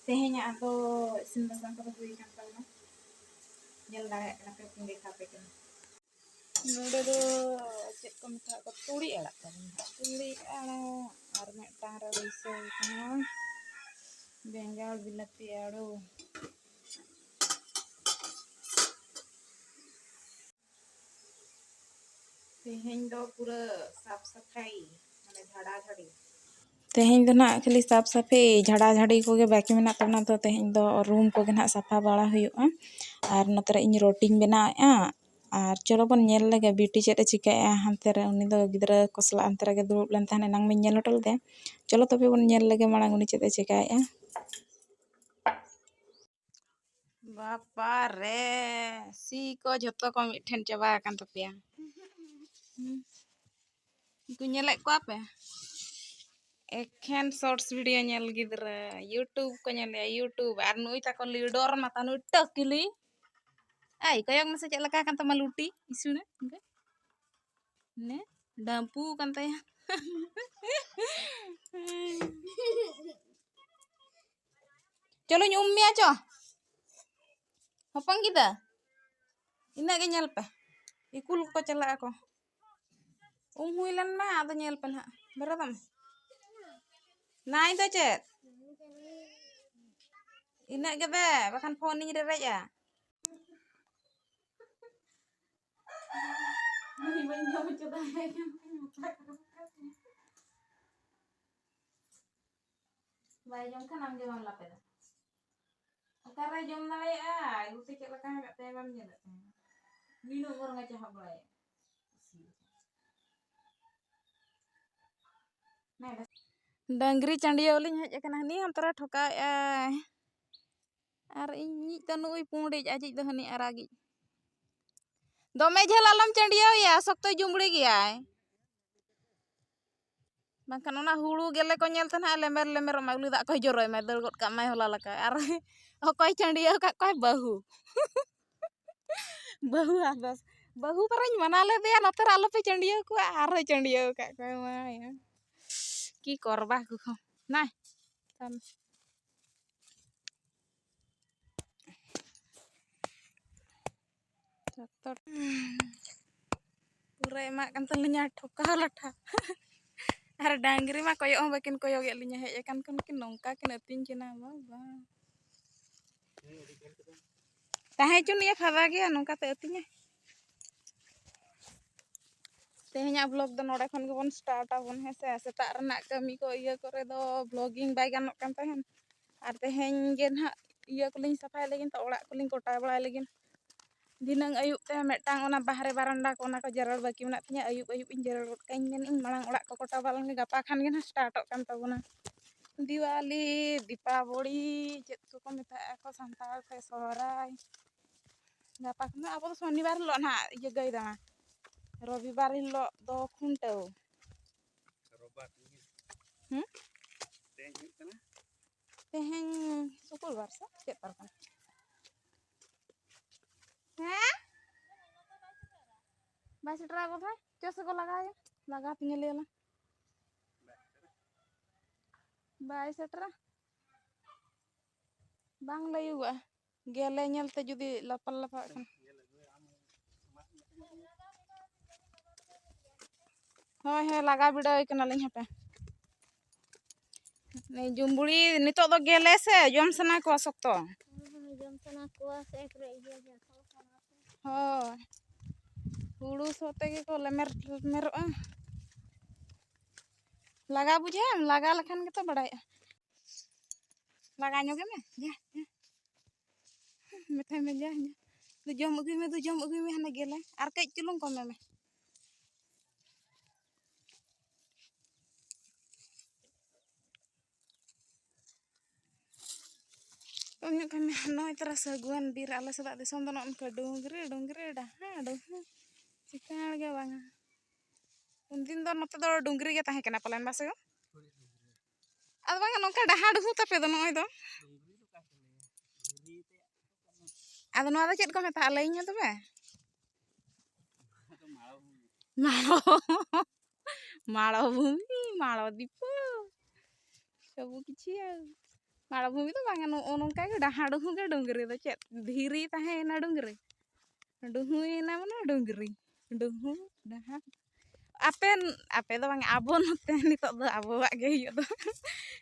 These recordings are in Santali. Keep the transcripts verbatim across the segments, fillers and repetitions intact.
ᱛᱮᱦᱮᱧᱟᱜ ᱫᱚ ᱤᱥᱤᱱ ᱵᱟᱥᱟᱝ ᱠᱚᱫᱚ ᱦᱩᱭ ᱟᱠᱟᱱ ᱛᱟᱵᱚᱱᱟ᱾ ᱧᱮᱞ ᱫᱟᱲᱮᱭᱟᱜ ᱠᱟᱱᱟ ᱯᱮ, ᱯᱤᱸᱰᱟᱹ ᱠᱟᱯᱮ ᱠᱟᱱᱟ᱾ ᱱᱚᱰᱮ ᱫᱚ ᱪᱮᱫ ᱠᱚ ᱢᱮᱛᱟᱜ ᱠᱚ, ᱛᱩᱲᱤ ᱟᱲᱟᱜ ᱛᱟᱵᱚᱱ ᱦᱟᱸᱜ᱾ ᱛᱩᱲᱤ ᱟᱲᱟᱜ ᱟᱨ ᱢᱤᱫᱴᱟᱝ ᱨᱮ ᱵᱟᱹᱭᱥᱟᱹᱣ ᱠᱟᱱᱟ ᱵᱮᱸᱜᱟᱲ, ᱵᱤᱞᱟᱹᱛᱤ, ᱟᱹᱲᱩ᱾ ᱛᱮᱦᱮᱧ ᱫᱚ ᱯᱩᱨᱟᱹ ᱥᱟᱯ ᱥᱟᱯᱷᱟᱭ, ᱢᱟᱱᱮ ᱡᱷᱟᱲᱟ ᱡᱷᱟᱹᱲᱤ᱾ ᱛᱮᱦᱮᱧ ᱫᱚ ᱱᱟᱜ ᱠᱷᱟᱹᱞᱤ ᱥᱟᱯ ᱥᱟᱯᱷᱤ, ᱡᱷᱟᱲᱟ ᱡᱷᱟᱹᱲᱤ ᱠᱚᱜᱮ ᱵᱟᱹᱠᱤ ᱢᱮᱱᱟᱜ ᱛᱟᱵᱚᱱᱟ᱾ ᱛᱚ ᱛᱮᱦᱮᱧ ᱫᱚ ᱨᱩᱢ ᱠᱚᱜᱮ ᱱᱟᱜ ᱥᱟᱯᱷᱟ ᱵᱟᱲᱟ ᱦᱩᱭᱩᱜᱼᱟ᱾ ᱟᱨ ᱱᱚᱛᱮ ᱨᱮ ᱤᱧ ᱨᱩᱴᱤᱧ ᱵᱮᱱᱟᱣᱮᱫᱼᱟ᱾ ᱟᱨ ᱪᱚᱞᱚ ᱵᱚᱱ ᱧᱮᱞ ᱞᱮᱜᱮ ᱵᱤᱴᱤ ᱪᱮᱫ ᱮ ᱪᱤᱠᱟᱹᱭᱮᱫᱼᱟ᱾ ᱦᱟᱱᱛᱮ ᱨᱮ ᱩᱱᱤ ᱫᱚ ᱜᱤᱫᱽᱨᱟᱹ ᱠᱚ ᱥᱟᱞᱟᱜ ᱦᱟᱱᱛᱮ ᱨᱮᱜᱮ ᱫᱩᱲᱩᱵ ᱞᱮᱱ ᱛᱟᱦᱮᱱ, ᱮᱱᱟᱝ ᱢᱟᱧ ᱧᱮᱞ ᱦᱚᱴᱚ ᱞᱮᱫᱮᱭᱟ᱾ ᱪᱚᱞᱚ ᱛᱚᱵᱮ ᱵᱚᱱ ᱧᱮᱞ ᱞᱮᱜᱮ ᱢᱟᱲᱟᱝ ᱩᱱᱤ ᱪᱮᱫ ᱮ ᱪᱤᱠᱟᱹᱭᱮᱫᱼᱟ᱾ ᱵᱟᱯᱟ ᱨᱮ, ᱥᱤ ᱠᱚ ᱡᱷᱚᱛᱚ ᱠᱚ ᱢᱤᱫ ᱴᱷᱮᱱ ᱪᱟᱵᱟ ᱟᱠᱟᱱ ᱛᱟᱯᱮᱭᱟ᱾ ᱦᱩᱸ᱾ ᱩᱱᱠᱩ ᱧᱮᱞᱮᱫ ᱠᱚᱣᱟ ᱯᱮ? ᱮᱠᱷᱮᱱ shorts video ᱧᱮᱞ ᱜᱤᱫᱽᱨᱟᱹ, YouTube ᱠᱚ ᱧᱮᱞᱮᱜᱼᱟ, YouTube᱾ ᱟᱨ ᱱᱩᱭ ᱛᱟᱠᱚ leader ᱢᱟᱛᱟ ᱱᱩᱭ ᱴᱟᱹᱠᱞᱤ᱾ ᱟᱭ, ᱠᱚᱭᱚᱜ ᱢᱮᱥᱮ ᱪᱮᱫ ᱞᱮᱠᱟ ᱟᱠᱟᱱ ᱛᱟᱢᱟ ᱞᱩᱴᱤ, ᱤᱥᱩᱱᱮ, ᱤᱱᱠᱟᱹ᱾ ᱱᱮ, ᱰᱟᱹᱢᱯᱩ ᱟᱠᱟᱱ ᱛᱟᱭᱟ᱾ ᱪᱚᱞᱚᱧ ᱩᱢ ᱢᱮᱭᱟ ᱪᱚ᱾ ᱦᱚᱯᱚᱱ ᱜᱤᱫᱟᱹ, ᱤᱱᱟᱹᱜ ᱜᱮ ᱧᱮᱞ ᱯᱮ᱾ ᱤᱠᱩᱞ ᱠᱚᱠᱚ ᱪᱟᱞᱟᱜ ᱟᱠᱚ᱾ ᱩᱢ ᱦᱩᱭ ᱞᱮᱱ ᱢᱟ, ᱟᱫᱚ ᱧᱮᱞ ᱯᱮ ᱱᱟᱦᱟᱜ᱾ ᱵᱮᱨᱮᱫᱚᱜ ᱢᱮ᱾ ᱱᱟᱭ ᱫᱚ ᱪᱮᱫ? ᱤᱱᱟᱹᱜ ᱜᱮ ᱫᱮ, ᱵᱟᱠᱷᱟᱱ ᱯᱷᱳᱱᱤᱧ ᱨᱮᱨᱮᱡᱼᱟ᱾ ᱩᱱᱤ ᱵᱟᱹᱧ ᱡᱚᱢ ᱦᱚᱪᱚ ᱫᱟᱲᱮᱭᱟᱭ ᱠᱟᱱᱟ᱾ ᱵᱟᱭ ᱡᱚᱢ ᱠᱷᱟᱱ ᱟᱢ ᱜᱮ ᱵᱟᱢ ᱞᱟᱯᱮᱫᱟ᱾ ᱚᱠᱟᱨᱮ ᱡᱚᱢ ᱫᱟᱲᱮᱭᱟᱜᱼᱟ? ᱞᱩᱴᱤ ᱪᱮᱫ ᱞᱮᱠᱟ ᱟᱠᱟᱫ ᱛᱟᱭᱟ ᱵᱟᱢ ᱧᱮᱞᱮᱫ ᱛᱟᱭᱟ? ᱱᱤᱱᱟᱹᱜ ᱵᱚᱨᱚᱝ ᱮ ᱪᱟᱦᱟᱵ ᱵᱟᱲᱟᱭᱟ᱾ ᱰᱟᱹᱝᱨᱤ ᱪᱟᱹᱰᱤᱭᱟᱹᱣ ᱞᱤᱧ ᱦᱮᱡ ᱟᱠᱟᱱᱟ, ᱦᱟᱹᱱᱤ ᱦᱟᱱᱛᱮ ᱨᱮ ᱴᱷᱚᱠᱟᱣᱮᱫᱼᱟᱭ᱾ ᱟᱨ ᱤᱧᱤᱡ ᱫᱚ ᱱᱩᱭ ᱯᱩᱸᱰᱤᱡ, ᱟᱡᱤᱡ ᱫᱚ ᱦᱟᱹᱱᱤ ᱟᱨᱟᱜᱤᱡ᱾ ᱫᱚᱢᱮ ᱡᱷᱟᱹᱞ ᱟᱞᱚᱢ ᱪᱟᱹᱰᱤᱭᱟᱹᱣᱮᱭᱟ, ᱥᱚᱠᱛᱚᱭ ᱡᱩᱢᱵᱽᱲᱤ ᱜᱮᱭᱟᱭ᱾ ᱵᱟᱝᱠᱷᱟᱱ ᱚᱱᱟ ᱦᱩᱲᱩ ᱜᱮᱞᱮ ᱠᱚ ᱧᱮᱞ ᱛᱮ ᱱᱟᱦᱟᱜ ᱞᱮᱢᱮᱨ ᱞᱮᱢᱮᱨᱚᱜ ᱢᱟᱭ, ᱩᱞᱤ ᱫᱟᱜ ᱠᱚᱭ ᱡᱚᱨᱚᱭ ᱢᱟᱭ, ᱫᱟᱹᱲ ᱜᱚᱫ ᱠᱟᱜ ᱢᱟᱭ ᱦᱚᱞᱟ ᱞᱮᱠᱟ᱾ ᱟᱨ ᱚᱠᱚᱭ ᱪᱟᱹᱰᱤᱭᱟᱹᱣ ᱟᱠᱟᱫ ᱠᱚᱣᱟᱭ? ᱵᱟᱹᱦᱩ᱾ ᱵᱟᱹᱦᱩ ᱟᱫᱚ, ᱵᱟᱹᱦᱩ ᱯᱟᱨᱟᱧ ᱢᱟᱱᱟ ᱞᱮᱫᱮᱭᱟ, ᱱᱚᱛᱮ ᱨᱮ ᱟᱞᱚᱯᱮ ᱪᱟᱹᱰᱤᱭᱟᱹᱣ ᱠᱚᱣᱟ, ᱟᱨᱦᱚᱸᱭ ᱪᱟᱹᱰᱤᱭᱟᱹᱣ ᱟᱠᱟᱫ ᱠᱚᱣᱟᱭ᱾ ᱢᱟ ᱭᱟ, ᱠᱤ ᱠᱚᱨᱵᱟ ᱠᱚ ᱠᱷᱚᱱ᱾ ᱱᱟᱭ, ᱛᱟᱢ᱾ ᱰᱟᱠᱛᱚᱨ ᱯᱩᱨᱟᱹ ᱮᱢᱟᱜ ᱠᱟᱱ ᱛᱟᱹᱞᱤᱧᱟ ᱴᱷᱚᱠᱟᱣ ᱞᱟᱴᱷᱟ᱾ ᱟᱨ ᱰᱟᱝᱨᱤ ᱢᱟ ᱠᱚᱭᱚᱜ ᱦᱚᱸ ᱵᱟᱹᱠᱤᱱ ᱠᱚᱭᱚᱜᱮᱫ ᱞᱤᱧᱟ, ᱦᱮᱡ ᱟᱠᱟᱱ ᱠᱷᱚᱱ ᱠᱤᱱ ᱱᱚᱝᱠᱟ ᱠᱤᱱ ᱟᱹᱛᱤᱧ ᱠᱟᱱᱟ, ᱵᱟᱵᱟ᱾ ᱛᱟᱦᱮᱸ ᱦᱚᱪᱚ ᱱᱤᱭᱟᱹ ᱯᱷᱟᱫᱟ ᱜᱮᱭᱟ, ᱱᱚᱝᱠᱟᱛᱮ ᱟᱹᱛᱤᱧᱟ᱾ ᱛᱮᱦᱮᱧᱟᱜ ᱵᱞᱚᱜ ᱫᱚ ᱱᱚᱰᱮ ᱠᱷᱚᱱ ᱜᱮᱵᱚᱱ ᱥᱴᱟᱨᱴ ᱟᱵᱚᱱ, ᱦᱮᱸ ᱥᱮ? ᱥᱮᱛᱟᱜ ᱨᱮᱱᱟᱜ ᱠᱟᱹᱢᱤ ᱠᱚ ᱤᱭᱟᱹ ᱠᱚᱨᱮ ᱫᱚ ᱵᱞᱚᱜᱤᱝ ᱵᱟᱭ ᱜᱟᱱᱚᱜ ᱠᱟᱱ ᱛᱟᱦᱮᱸᱱ, ᱟᱨ ᱛᱮᱦᱮᱧ ᱜᱮ ᱱᱟᱦᱟᱜ ᱤᱭᱟᱹ ᱠᱚᱞᱤᱧ ᱥᱟᱯᱷᱟᱭ ᱞᱟᱹᱜᱤᱫ, ᱛᱚ ᱚᱲᱟᱜ ᱠᱚᱞᱤᱧ ᱠᱚᱴᱟ ᱵᱟᱲᱟᱭ ᱞᱟᱹᱜᱤᱫ᱾ ᱫᱷᱤᱱᱟᱹᱝ ᱟᱹᱭᱩᱵ ᱛᱮ ᱢᱤᱫᱴᱟᱝ ᱚᱱᱟ ᱵᱟᱦᱨᱮ ᱵᱟᱨᱟᱱᱰᱟ ᱠᱚ, ᱚᱱᱟ ᱠᱚ ᱡᱮᱨᱮᱲ ᱵᱟᱹᱠᱤ ᱢᱮᱱᱟᱜ ᱛᱤᱧᱟᱹ, ᱟᱹᱭᱩᱵ ᱟᱹᱭᱩᱵ ᱤᱧ ᱡᱮᱨᱮᱲ ᱜᱚᱫ ᱠᱟᱜ ᱤᱧ ᱢᱮᱱᱮᱫ ᱤᱧ, ᱢᱟᱲᱟᱝ ᱚᱲᱟᱜ ᱠᱚ ᱠᱚᱴᱟ ᱵᱟᱲᱟ ᱞᱮᱱ ᱜᱮ, ᱜᱟᱯᱟ ᱠᱷᱟᱱ ᱜᱮ ᱱᱟᱦᱟᱜ ᱥᱴᱟᱨᱴᱚᱜ ᱠᱟᱱ ᱛᱟᱵᱚᱱᱟ ᱫᱤᱣᱟᱞᱤ, ᱫᱤᱯᱟᱵᱚᱲᱤ, ᱪᱮᱫ ᱠᱚᱠᱚ ᱢᱮᱛᱟᱜᱼᱟ ᱠᱚ ᱥᱟᱱᱛᱟᱲ ᱛᱮ, ᱥᱚᱦᱨᱟᱭ᱾ ᱜᱟᱯᱟ ᱠᱷᱚᱱ ᱫᱚ ᱟᱵᱚ ᱫᱚ ᱥᱚᱱᱤᱵᱟᱨ ᱦᱤᱞᱳᱜ ᱱᱟᱦᱟᱜ ᱤᱭᱟᱹ ᱜᱟᱹᱭ ᱫᱟᱬᱟ, ᱨᱚᱵᱤᱵᱟᱨ ᱦᱤᱞᱳᱜ ᱫᱚ ᱠᱷᱩᱱᱴᱟᱹᱣ᱾ ᱨᱳᱵᱵᱟᱨ ᱛᱮᱦᱮᱧ ᱦᱩᱭᱩᱜ ᱠᱟᱱᱟ᱾ ᱦᱩᱸ? ᱛᱮᱦᱮᱧ ᱦᱩᱭᱩᱜ ᱠᱟᱱᱟ᱾ ᱛᱮᱦᱮᱧ ᱥᱩᱠᱩᱨᱵᱟᱨ ᱥᱮ ᱪᱮᱫ ᱵᱟᱨ ᱠᱟᱱᱟ? ᱦᱮᱸ? ᱵᱟᱭ ᱥᱮᱴᱮᱨᱟ ᱵᱚᱫᱷᱚᱭ᱾ ᱪᱚ ᱥᱮ ᱠᱚ ᱞᱟᱜᱟᱣᱮᱭᱟ᱾ ᱞᱟᱜᱟᱣ ᱛᱤᱧᱟᱹ ᱞᱟᱹᱭ ᱟᱞᱟᱝ᱾ ᱵᱟᱭ ᱥᱮᱴᱮᱨᱟ᱾ ᱵᱟᱝ ᱞᱟᱹᱭᱩᱜᱚᱜᱼᱟ᱾ ᱜᱮᱞᱮ ᱧᱮᱞᱛᱮ ᱡᱩᱫᱤ ᱞᱟᱯᱟᱞ ᱞᱟᱯᱟᱜ ᱠᱷᱟᱱ᱾ ᱦᱳᱭ, ᱦᱳᱭ, ᱞᱟᱜᱟ ᱵᱤᱰᱟᱹᱣ ᱠᱟᱱᱟᱞᱤᱧ ᱦᱟᱯᱮ᱾ ᱱᱩᱭ ᱡᱩᱢᱵᱩᱲᱤ ᱱᱤᱛᱚᱜ ᱫᱚ ᱜᱮᱞᱮ ᱥᱮ ᱡᱚᱢ ᱥᱟᱱᱟ ᱠᱚᱣᱟ ᱥᱚᱠᱛᱚ᱾ ᱦᱳᱭ, ᱡᱚᱢ ᱥᱟᱱᱟ ᱠᱚᱣᱟ ᱥᱮ ᱮᱠᱨᱮ ᱤᱭᱟᱹ ᱜᱮ, ᱥᱚ ᱥᱟᱱᱟ ᱠᱚᱣᱟ᱾ ᱦᱳᱭ, ᱦᱩᱲᱩ ᱥᱚ ᱛᱮᱜᱮ ᱠᱚ ᱞᱮᱢᱮᱨ ᱞᱮᱢᱮᱨᱚᱜᱼᱟ᱾ ᱞᱟᱜᱟ ᱵᱩᱡᱷᱟᱹᱣ ᱮᱢ, ᱞᱟᱜᱟ ᱞᱮᱠᱷᱟᱱ ᱜᱮᱛᱚ ᱵᱟᱲᱟᱭᱚᱜᱼᱟ᱾ ᱞᱟᱜᱟ ᱧᱚᱜᱮ ᱢᱮ, ᱡᱟ, ᱡᱟ᱾ ᱢᱮᱛᱟᱭ ᱢᱮ, ᱡᱟ, ᱡᱟ᱾ ᱫᱩ ᱡᱚᱢ ᱟᱹᱜᱩᱭ ᱢᱮ, ᱫᱩ ᱡᱚᱢ ᱟᱹᱜᱩᱭ ᱢᱮ, ᱦᱟᱱᱮ ᱜᱮᱞᱮ᱾ ᱟᱨ ᱠᱟᱹᱡ ᱪᱩᱞᱩᱝ ᱠᱚᱢᱮ ᱢᱮ᱾ ᱛᱚ ᱦᱩᱭᱩᱜ ᱠᱟᱱᱟ, ᱱᱚᱜᱼᱚᱭ ᱛᱟᱨᱟ ᱥᱟᱹᱜᱩᱣᱟᱹᱱ ᱵᱤᱨ, ᱟᱞᱮ ᱥᱮᱫᱟᱜ ᱫᱤᱥᱚᱢ ᱫᱚ ᱱᱚᱜᱼᱚ ᱱᱚᱝᱠᱟ ᱰᱩᱝᱨᱤ, ᱰᱩᱝᱨᱤ, ᱰᱟᱦᱟ, ᱰᱩᱦᱩ, ᱪᱤᱠᱟᱹᱲ ᱜᱮ ᱵᱟᱝᱟ᱾ ᱩᱱᱫᱤᱱ ᱫᱚ ᱱᱚᱛᱮ ᱫᱚ ᱰᱩᱝᱨᱤ ᱜᱮ ᱛᱟᱦᱮᱸ ᱠᱟᱱᱟ ᱯᱟᱞᱮᱱ, ᱵᱟᱥᱮ ᱜᱚ? ᱟᱫᱚ ᱵᱟᱝᱟ, ᱱᱚᱝᱠᱟ ᱰᱟᱦᱟ ᱰᱩᱦᱩ ᱛᱟᱯᱮ ᱫᱚ ᱱᱚᱜᱼᱚᱭ ᱫᱚ᱾ ᱟᱫᱚ ᱱᱚᱣᱟ ᱫᱚ ᱪᱮᱫ ᱠᱚ ᱢᱮᱛᱟᱜᱼᱟ, ᱞᱟᱹᱭᱟᱹᱧ ᱢᱮ ᱛᱚᱵᱮ? ᱢᱟᱲᱚ, ᱢᱟᱲᱚ ᱵᱷᱩᱢᱤ, ᱢᱟᱲᱚ ᱫᱤᱯᱚ, ᱥᱚᱵᱩ ᱠᱤᱪᱷᱩ ᱟᱨ ᱢᱟᱲᱚ ᱵᱷᱩᱢᱤ ᱫᱚ ᱵᱟᱝᱟ, ᱱᱚᱜᱼᱚ ᱱᱚᱝᱠᱟ ᱜᱮ ᱰᱟᱦᱟ ᱰᱩᱦᱩ ᱜᱮ ᱰᱩᱝᱨᱤ ᱫᱚ᱾ ᱪᱮᱫ ᱫᱷᱤᱨᱤ ᱛᱟᱦᱮᱸᱭᱮᱱᱟ ᱰᱩᱝᱨᱤ? ᱰᱩᱦᱩᱭᱮᱱᱟ ᱢᱟᱱᱮ ᱰᱩᱝᱨᱤ᱾ ᱰᱩᱦᱩ, ᱰᱟᱦᱟᱨ᱾ ᱟᱯᱮ, ᱟᱯᱮ ᱫᱚ ᱵᱟᱝ, ᱟᱵᱚ ᱱᱚᱛᱮ ᱱᱤᱛᱚᱜ ᱫᱚ ᱟᱵᱚᱣᱟᱜ ᱜᱮ ᱦᱩᱭᱩᱜ ᱫᱚ᱾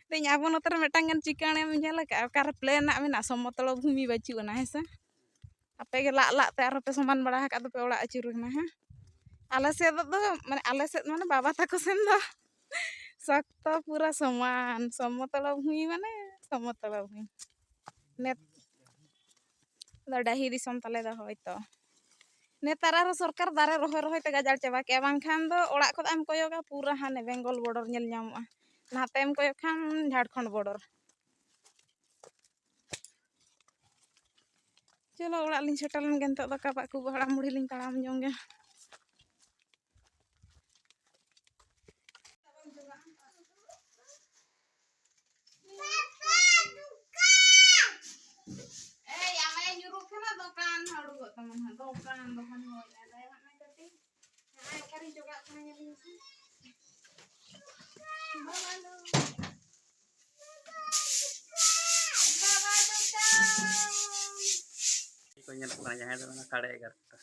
ᱛᱮᱦᱮᱧ ᱟᱵᱚ ᱱᱚᱛᱮ ᱨᱮ ᱢᱤᱫᱴᱟᱝ ᱜᱟᱱ ᱪᱤᱠᱟᱹᱬᱮᱢ ᱧᱮᱞ ᱟᱠᱟᱫᱼᱟ? ᱚᱠᱟᱨᱮ ᱯᱞᱮᱱᱟᱜ ᱢᱮᱱᱟᱜᱼᱟ, ᱥᱚᱢᱚᱛᱚᱞ ᱵᱷᱩᱢᱤ ᱵᱟᱹᱪᱩᱜ ᱟᱱᱟ, ᱦᱮᱸ ᱥᱮ? ᱟᱯᱮ ᱜᱮ ᱞᱟᱜ ᱞᱟᱜ ᱛᱮ ᱟᱨᱦᱚᱸ ᱯᱮ ᱥᱚᱢᱟᱱ ᱵᱟᱲᱟ ᱟᱠᱟᱫ ᱫᱚᱯᱮ ᱚᱲᱟᱜ ᱟᱹᱪᱩᱨ ᱠᱟᱱᱟ, ᱦᱮᱸ? ᱟᱞᱮ ᱥᱮᱫ ᱫᱚ, ᱢᱟᱱᱮ, ᱟᱞᱮ ᱥᱮᱫ, ᱢᱟᱱᱮ, ᱵᱟᱵᱟ ᱛᱟᱠᱚ ᱥᱮᱱ ᱫᱚ ᱥᱚᱠᱛᱚ ᱯᱩᱨᱟᱹ ᱥᱚᱢᱟᱱ, ᱥᱚᱢᱚᱛᱚᱞ ᱵᱷᱩᱢᱤ, ᱢᱟᱱᱮ, ᱥᱚᱢᱚᱛᱚᱞ ᱵᱷᱩᱢᱤ᱾ ᱱᱮᱛ-, ᱫᱚ ᱰᱟᱹᱦᱤ ᱫᱤᱥᱚᱢ ᱛᱟᱞᱮ ᱫᱚ, ᱦᱳᱭ ᱛᱚ᱾ ᱱᱮᱛᱟᱨ ᱟᱨᱦᱚᱸ ᱥᱚᱨᱠᱟᱨ ᱫᱟᱨᱮ ᱨᱚᱦᱚᱭ ᱨᱚᱦᱚᱭ ᱛᱮ ᱜᱟᱡᱟᱲ ᱪᱟᱵᱟ ᱠᱮᱜᱼᱟ, ᱵᱟᱝᱠᱷᱟᱱ ᱫᱚ ᱚᱲᱟᱜ ᱠᱷᱚᱱ ᱮᱢ ᱠᱚᱭᱚᱜᱟ, ᱯᱩᱨᱟᱹ ᱦᱟᱱᱮ ᱵᱮᱝᱜᱚᱞ ᱵᱚᱰᱚᱨ ᱧᱮᱞ ᱧᱟᱢᱚᱜᱼᱟ, ᱱᱟᱛᱮᱢ ᱠᱚᱭᱚᱜ ᱠᱷᱟᱱ ᱡᱷᱟᱲᱠᱷᱚᱸᱰ ᱵᱚᱰᱚᱨ᱾ ᱪᱚᱞᱚ, ᱚᱲᱟᱜ ᱞᱤᱧ ᱥᱮᱴᱮᱨ ᱞᱮᱱ ᱜᱮ, ᱱᱤᱛᱚᱜ ᱫᱟᱠᱟ ᱵᱟᱠᱚ ᱦᱟᱲᱟᱢ ᱵᱩᱲᱦᱤ ᱞᱤᱧ ᱛᱟᱲᱟᱢ ᱡᱚᱝ ᱜᱮ᱾ ᱮᱭ, ᱟᱢᱟᱭ ᱧᱩᱨᱩᱜ ᱠᱟᱱᱟ, ᱫᱚᱠᱟᱱ ᱦᱚᱸ ᱩᱰᱩᱠᱚᱜ ᱛᱟᱢᱟ ᱱᱟᱦᱟᱜ, ᱫᱚᱠᱟᱱ, ᱫᱚᱠᱟᱱ ᱦᱚᱸ ᱮᱱᱮᱡ ᱦᱟᱸᱜ ᱢᱮ ᱠᱟᱹᱴᱤᱡ᱾ ᱦᱮᱸ, ᱚᱠᱟᱨᱤᱧ ᱡᱚᱜᱟᱜ ᱠᱟᱱᱟ, ᱧᱮᱞ ᱢᱮᱥᱮ᱾ ᱵᱟᱵᱟ ᱞᱳ᱾ ᱵᱟᱵᱟ ᱫᱚᱠᱟᱱ᱾ ᱠᱚ ᱧᱮᱞᱚᱜ ᱠᱟᱱᱟ, ᱡᱟᱦᱟᱸᱭ ᱫᱚ ᱚᱱᱟ ᱥᱟᱲᱮ ᱮᱜᱟᱨᱚᱴᱟ᱾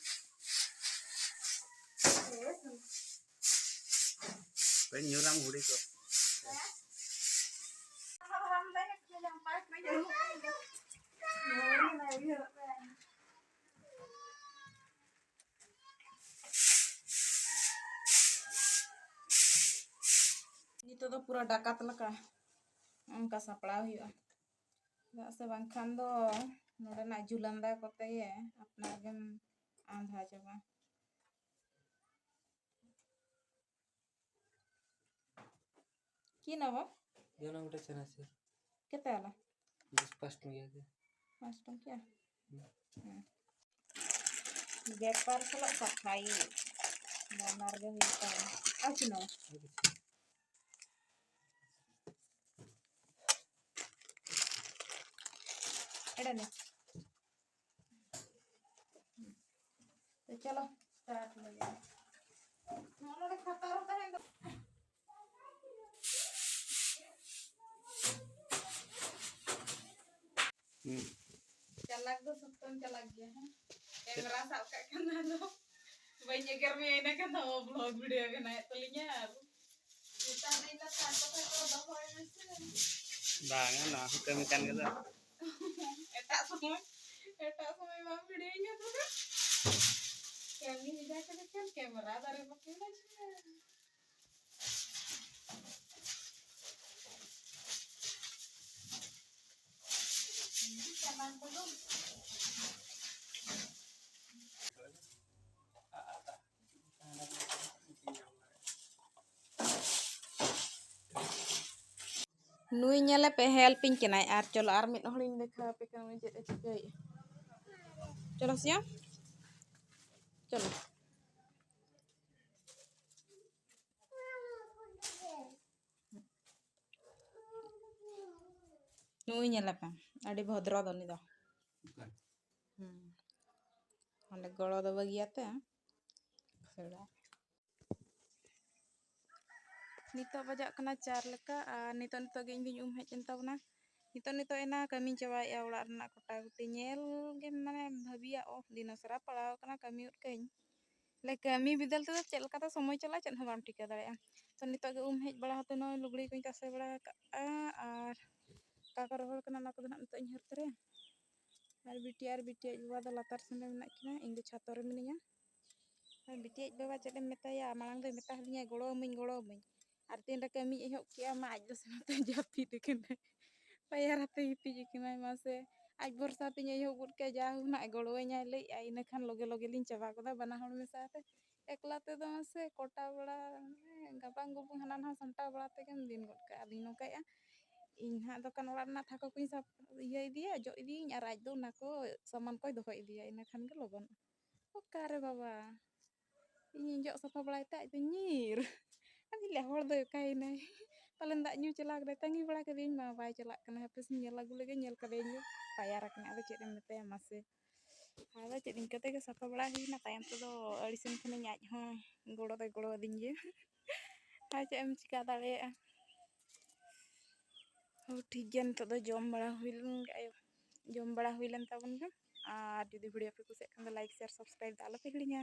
ᱠᱟᱹᱡ ᱧᱩᱨᱟᱢ ᱜᱷᱩᱲᱤ ᱠᱚ᱾ ᱱᱤᱛᱚᱜ ᱫᱚ ᱯᱩᱨᱟᱹ ᱰᱟᱠᱟᱛ ᱞᱮᱠᱟ ᱚᱱᱠᱟ ᱥᱟᱯᱲᱟᱣ ᱦᱩᱭᱩᱜᱼᱟ, ᱪᱮᱫᱟᱜ ᱥᱮ ᱵᱟᱝᱠᱷᱟᱱ ᱫᱚ ᱱᱚᱰᱮᱱᱟᱜ ᱡᱩᱞᱟᱹᱱᱫᱟ ᱠᱚᱛᱮ ᱜᱮ ᱟᱯᱱᱟᱨ ᱜᱮᱢ ᱟᱸᱫᱷᱟ ᱪᱟᱵᱟ᱾ কি নেব? যেন ওটা চেনা আছে। କେତେ ହେଲା? ଦଶ, ପାଞ୍ଚ ଟଙ୍କିଆ କେ। ପାଞ୍ଚ ଟଙ୍କିଆ? ହୁଁ। ହୁଁ। ବେପାର କଲ ସଫାଇ। ᱵᱟᱱᱟᱨ ᱜᱮ ᱦᱩᱭᱩᱜ ᱛᱟᱢᱟ। ଆଉ କି ନେବ? ଆଉ କିଛି। ଏଇଟା ନେ। ᱛᱚ ᱪᱚᱞᱚ, ᱥᱴᱟᱨᱴ ᱞᱮᱜᱮ᱾ ᱱᱚᱜᱼᱚ ᱱᱚᱰᱮ ᱠᱷᱟᱛᱟᱨ ᱛᱟᱦᱮᱱ ᱫᱚ᱾ ᱦᱩᱸ᱾ ᱪᱟᱞᱟᱠ ᱫᱚ ᱥᱚᱠᱛᱚᱢ ᱪᱟᱞᱟᱠ ᱜᱮᱭᱟ, ᱦᱮᱸ? ᱠᱮᱢᱮᱨᱟ ᱥᱟᱵ ᱠᱟᱜ ᱠᱷᱟᱱ ᱫᱚ ᱟᱫᱚ ᱵᱟᱹᱧ ᱮᱜᱮᱨ ᱢᱮᱭᱟ, ᱤᱱᱟᱹ ᱠᱷᱟᱱ ᱫᱚ vlog video ᱵᱮᱱᱟᱣᱮᱫ ᱛᱟᱹᱞᱤᱧᱟ᱾ ᱟᱨ ᱢᱮᱛᱟ ᱫᱤᱧ ᱠᱟᱛᱷᱟ ᱠᱚ ᱫᱚᱦᱚᱭ ᱢᱮᱥᱮ᱾ ᱵᱟᱝᱟ, ᱱᱚᱣᱟ ᱦᱚᱸ ᱠᱟᱹᱢᱤ ᱠᱟᱱ ᱜᱮ ᱫᱚ᱾ ᱮᱴᱟᱜ ᱥᱚᱢᱚᱭ, ᱮᱴᱟᱜ ᱥᱚᱢᱚᱭ ᱵᱟᱢ ᱵᱷᱤᱰᱤᱭᱳᱧᱟ ᱛᱚᱵᱮ᱾ ᱠᱟᱹᱢᱤ ᱦᱩᱭ ᱠᱟᱛᱮ ᱠᱷᱟᱱ ᱠᱮᱢᱮᱨᱟ ᱫᱟᱨᱮ ᱵᱟᱠᱚ ᱵᱟᱡᱷᱟᱣᱟ᱾ ᱱᱩᱭ ᱧᱮᱞᱮ ᱯᱮ, help ᱤᱧ ᱠᱟᱱᱟᱭ᱾ ᱟᱨ ᱪᱚᱞᱚ, ᱟᱨ ᱢᱤᱫ ᱦᱚᱲᱤᱧ ᱫᱮᱠᱷᱟᱣ ᱟᱯᱮ ᱠᱟᱱᱟ, ᱩᱱᱤ ᱪᱮᱫ ᱮ ᱪᱤᱠᱟᱹᱭᱮᱫᱼᱟ᱾ ᱪᱚᱞᱚ ᱥᱮᱭᱟ, ᱪᱚᱞᱚ᱾ ᱱᱩᱭ ᱧᱮᱞᱮ ᱯᱮ, ᱟᱹᱰᱤ ᱵᱷᱚᱫᱨᱚ ᱫᱚ ᱩᱱᱤ ᱫᱚ᱾ ᱦᱩᱸ᱾ ᱚᱸᱰᱮ ᱜᱚᱲᱚ ᱫᱚ ᱵᱟᱹᱜᱤᱭᱟᱛᱮ ᱠᱷᱟᱹᱲᱟ᱾ ᱱᱤᱛᱚᱜ ᱵᱟᱡᱟᱜ ᱠᱟᱱᱟ ᱪᱟᱨ ᱞᱮᱠᱟ, ᱟᱨ ᱱᱤᱛᱚᱜ, ᱱᱤᱛᱚᱜ ᱜᱮ ᱤᱧ ᱫᱩᱧ ᱩᱢ ᱦᱮᱡ ᱮᱱ ᱛᱟᱵᱚᱱᱟ᱾ ᱱᱤᱛᱚᱜ, ᱱᱤᱛᱚᱜ ᱮᱱᱟ ᱠᱟᱹᱢᱤᱧ ᱪᱟᱵᱟᱭᱮᱫᱼᱟ ᱚᱲᱟᱜ ᱨᱮᱱᱟᱜ ᱠᱚᱴᱟ ᱜᱩᱴᱤ᱾ ᱧᱮᱞ ᱜᱮᱢ, ᱢᱟᱱᱮ, ᱵᱷᱟᱹᱵᱤᱭᱟ, ᱚᱦ, ᱫᱤᱱᱟᱹᱥᱟᱨᱟ ᱯᱟᱲᱟᱣ ᱠᱟᱱᱟ ᱠᱟᱹᱢᱤ ᱩᱫ ᱠᱟᱹᱧ᱾ ᱞᱮ ᱠᱟᱹᱢᱤ ᱵᱤᱫᱟᱹᱞ ᱛᱮᱫᱚ ᱪᱮᱫ ᱞᱮᱠᱟᱛᱮ ᱥᱚᱢᱚᱭ ᱪᱟᱞᱟᱜᱼᱟ, ᱪᱮᱫ ᱦᱚᱸ ᱵᱟᱢ ᱴᱷᱤᱠᱟᱹ ᱫᱟᱲᱮᱭᱟᱜᱼᱟ᱾ ᱛᱚ, ᱱᱤᱛᱚᱜ ᱜᱮ ᱩᱢ ᱦᱮᱡ ᱵᱟᱲᱟ ᱠᱟᱛᱮ ᱱᱚᱜᱼᱚᱭ ᱞᱩᱜᱽᱲᱤ ᱠᱚᱧ ᱛᱟᱥᱮ ᱵᱟᱲᱟ ᱟᱠᱟᱫᱼᱟ, ᱟᱨ ᱚᱠᱟ ᱠᱚ ᱨᱚᱦᱚᱲ ᱠᱟᱱᱟ ᱚᱱᱟ ᱠᱚᱫᱚ ᱱᱟᱜ ᱱᱤᱛᱚᱜ ᱤᱧ ᱦᱟᱹᱨ ᱛᱟᱨᱟᱭᱟ᱾ ᱟᱨ ᱵᱤᱴᱤ ᱟᱨ ᱵᱤᱴᱤ ᱟᱡ ᱵᱟᱵᱟ ᱫᱚ ᱞᱟᱛᱟᱨ ᱥᱮᱱ ᱨᱮ ᱢᱮᱱᱟᱜ ᱠᱤᱱᱟ, ᱤᱧ ᱫᱚ ᱪᱷᱟᱛ ᱨᱮ ᱢᱤᱱᱟᱹᱧᱟ᱾ ᱟᱨ ᱵᱤᱴᱤ ᱟᱡ ᱵᱟᱵᱟ ᱪᱮᱫ ᱮᱢ ᱢᱮᱛᱟᱭᱟ, ᱢᱟᱲᱟᱝ ᱫᱚᱭ ᱢᱮᱛᱟ ᱦᱟᱫᱤᱧᱟ, "ᱜᱚᱲᱚ ᱟᱹᱢᱟᱹᱧ, ᱜᱚᱲᱚ ᱟᱹᱢᱟᱹᱧ", ᱟᱨ ᱛᱤᱱ ᱨᱮ ᱠᱟᱹᱢᱤᱧ ᱮᱦᱚᱵ ᱠᱮᱜᱼᱟ, ᱢᱟ ᱟᱡ ᱫᱚ ᱥᱮᱱ ᱠᱟᱛᱮ ᱡᱟᱹᱯᱤᱫ ᱟᱠᱟᱱᱟᱭ᱾ ᱯᱟᱭᱟᱨ ᱟᱛᱮ ᱜᱤᱛᱤᱡ ᱟᱠᱟᱱᱟᱭ, ᱢᱟᱥᱮ᱾ ᱟᱡ ᱵᱷᱚᱨᱥᱟ ᱛᱤᱧ ᱮᱦᱚᱵ ᱜᱚᱫ ᱠᱮᱜᱼᱟ, ᱡᱟ ᱦᱩᱱᱟᱜ ᱜᱚᱲᱚᱣᱟᱹᱧᱟᱭ ᱞᱟᱹᱭᱮᱜᱼᱟᱭ, ᱤᱱᱟᱹ ᱠᱷᱟᱱ ᱞᱚᱜᱮ ᱞᱚᱜᱮ ᱞᱤᱧ ᱪᱟᱵᱟ ᱜᱚᱫᱟ ᱵᱟᱱᱟ ᱦᱚᱲ ᱢᱮᱥᱟ ᱟᱛᱮ᱾ ᱮᱠᱞᱟ ᱛᱮᱫᱚ ᱢᱟᱥᱮ ᱠᱚᱴᱟ ᱵᱮᱲᱟ, ᱢᱟᱱᱮ, ᱜᱟᱵᱟᱝ ᱜᱩᱵᱩᱝ ᱦᱟᱱᱟ ᱱᱟᱣᱟ ᱥᱟᱢᱴᱟᱣ ᱵᱟᱲᱟ ᱛᱮᱜᱮᱢ ᱫᱤᱱ ᱜᱚᱫ ᱠᱟᱜᱼᱟ᱾ ᱟᱫᱚᱧ ᱱᱚᱝᱠᱟᱭᱮᱜᱼᱟ, ᱤᱧ ᱦᱟᱸᱜ ᱫᱚ ᱠᱷᱟᱱ ᱚᱲᱟᱜ ᱨᱮᱱᱟᱜ ᱛᱷᱟᱠᱚ ᱠᱚᱧ ᱥᱟᱯ-, ᱤᱭᱟᱹ ᱤᱫᱤᱭᱟ, ᱡᱚᱜ ᱤᱫᱤᱭᱟᱹᱧ, ᱟᱨ ᱟᱡ ᱫᱚ ᱚᱱᱟ ᱠᱚ ᱥᱟᱢᱟᱱ ᱠᱚᱭ ᱫᱚᱦᱚ ᱤᱫᱤᱭᱟ, ᱤᱱᱟᱹ ᱠᱷᱟᱱ ᱜᱮ ᱞᱚᱜᱚᱱᱚᱜᱼᱟ᱾ ᱚᱠᱟᱨᱮ ᱵᱟᱵᱟ, ᱤᱧᱤᱧ ᱡᱚᱜ ᱥᱟᱯᱷᱟ ᱵᱟᱲᱟᱭ ᱛᱮ ᱟᱡ ᱫᱚ ᱧᱤᱨ᱾ ᱟᱫᱚᱧ ᱞᱟᱹᱭᱟ, "ᱦᱚᱲ ᱫᱚᱭ ᱚᱠᱟᱭᱮᱱᱟᱭ? ᱯᱟᱞᱮᱱ ᱫᱟᱜ ᱧᱩ ᱪᱟᱞᱟᱣ ᱠᱟᱱᱟᱭ, ᱛᱟᱺᱜᱤ ᱵᱟᱲᱟ ᱠᱟᱫᱮᱭᱟᱹᱧ ᱢᱟ, ᱵᱟᱭ ᱪᱟᱞᱟᱜ ᱠᱟᱱᱟ, ᱦᱟᱯᱮ ᱥᱮᱧ ᱧᱮᱞ ᱟᱹᱜᱩ ᱞᱮᱜᱮ, ᱧᱮᱞ ᱠᱟᱫᱮᱭᱟᱹᱧ ᱫᱚ ᱯᱟᱭᱟᱨ ᱟᱠᱟᱱᱟᱭ, ᱟᱫᱚ ᱪᱮᱫ ᱮᱢ ᱢᱮᱛᱟᱭᱟ ᱢᱟᱥᱮ?" ᱟᱫᱚ ᱪᱮᱫ ᱤᱱᱠᱟᱹ ᱛᱮᱜᱮ ᱥᱟᱯᱷᱟ ᱵᱟᱲᱟ ᱦᱩᱭᱱᱟ, ᱛᱟᱭᱚᱢ ᱛᱮᱫᱚ ᱟᱹᱲᱤᱥᱮᱱ ᱠᱷᱟᱱᱤᱧ, ᱟᱡ ᱦᱚᱸ ᱜᱚᱲᱚ ᱫᱚᱭ ᱜᱚᱲᱚ ᱟᱹᱫᱤᱧ ᱜᱮᱭᱟ᱾ ᱟᱨ ᱪᱮᱫ ᱮᱢ ᱪᱤᱠᱟ ᱫᱟᱲᱮᱭᱟᱜᱼᱟ? ᱦᱳ, ᱴᱷᱤᱠ ᱜᱮᱭᱟ, ᱱᱤᱛᱚᱜ ᱫᱚ ᱡᱚᱢ ᱵᱟᱲᱟ ᱦᱩᱭ ᱞᱮᱱ ᱜᱮ, ᱟᱭᱳ, ᱡᱚᱢ ᱵᱟᱲᱟ ᱦᱩᱭ ᱞᱮᱱ ᱛᱟᱵᱚᱱ ᱜᱮ᱾ ᱟᱨ ᱡᱩᱫᱤ video ᱯᱮ ᱠᱩᱥᱤᱭᱟᱜ ᱠᱷᱟᱱ ᱫᱚ like ᱟᱨ subscribe ᱫᱚ ᱟᱞᱚᱯᱮ ᱦᱤᱲᱤᱧᱟ᱾